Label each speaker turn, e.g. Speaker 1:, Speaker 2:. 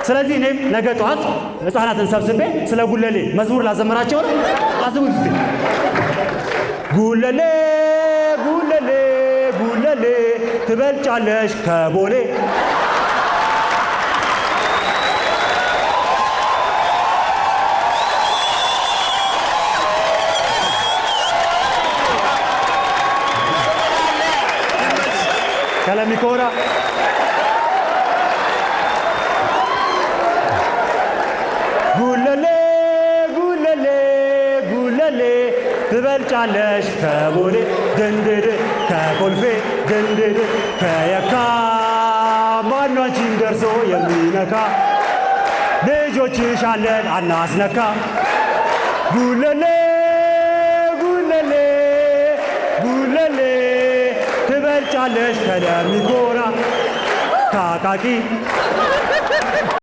Speaker 1: ስለዚህ እኔም ነገ ጠዋት ህፃናትን ሰብስቤ ስለ ጉለሌ መዝሙር ላዘምራቸው ነው። አስቡት እስቲ፣ ጉለሌ ጉለሌ ጉለሌ ትበልጫለሽ ከቦሌ። ከለሚኮራ። ጉለሌ ጉለሌ ጉለሌ ትበልጫለሽ ከቦሌ ድንድድ፣ ከኮልፌ ድንድድ፣ ከየካ። ማነው አንቺን ደርሶ የሚነካ? ልጆችሽ አለን አናስነካ። ጉለሌ ጉለሌ ጉለሌ ትበልጫለሽ ከለሚኮራ፣ ከአቃቂ።